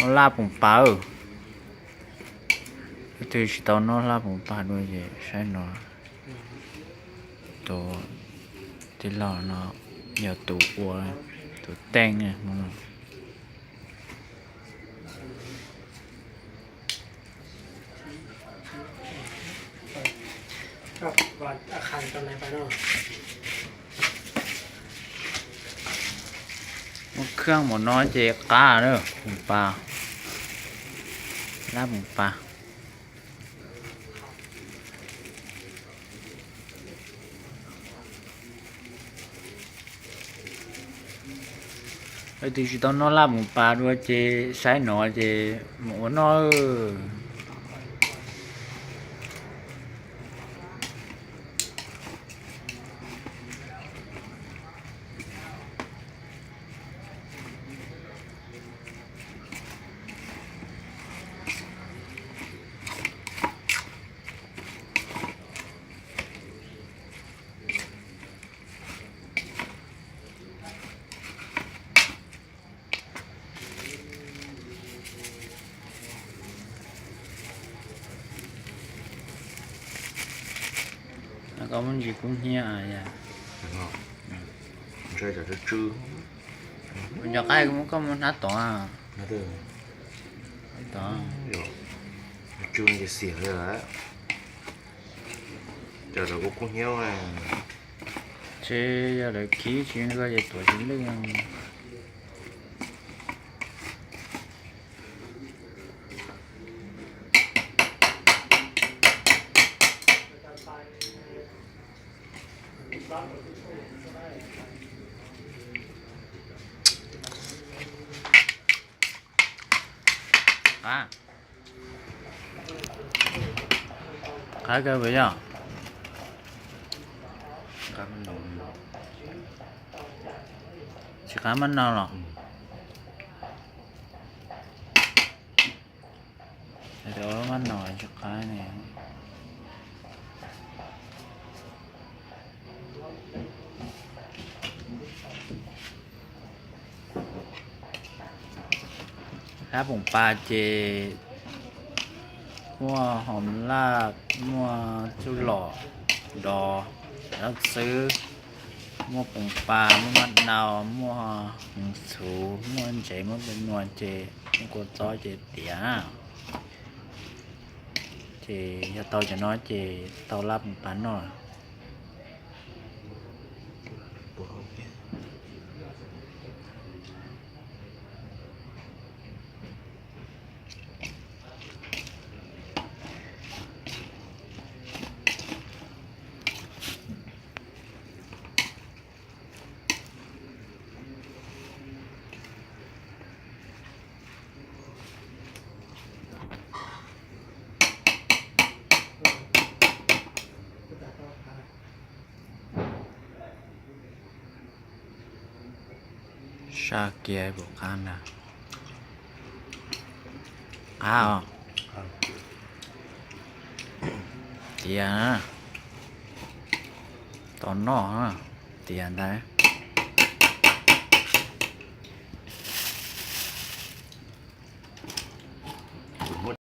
Noj laj poom pas. Leej twg tsis tau noj laj poom pas dua ces saib no. Tus tij laug no yog tus ua, tus teej. Muab khaaj mus no ces qab laj poom pas, laj poom pas. Leej twg tsis tau noj laj poom pas dua ces saib no ces mus ua noj. Koj muab ntsis kub hnyiab yom. Cov qaib muab koj muab hnab tod. Tod. Tsw ces xiam li lawm. Cov lawv kub kub hnyiab. Ces yog lawv khib tsis nqaij ces tuav tsis lwj. Qab kawg puas yog? Tsis qab maj no los? Maj no tsis qab ne. Lab poom pas ces muaj hom laj, muaj txuj lom, dos, lab xwb, muaj poom pas, muaj maj nau, muaj hmoov txhuv, muaj ntsev, muaj pem nuas ces muaj kua txob ces tiav. Ces yog tau cov no ces tau lab poom pas noj. Saj kiag puas qab ntag. Qab os. Tiav na. Tos noj na. Tiav ntag.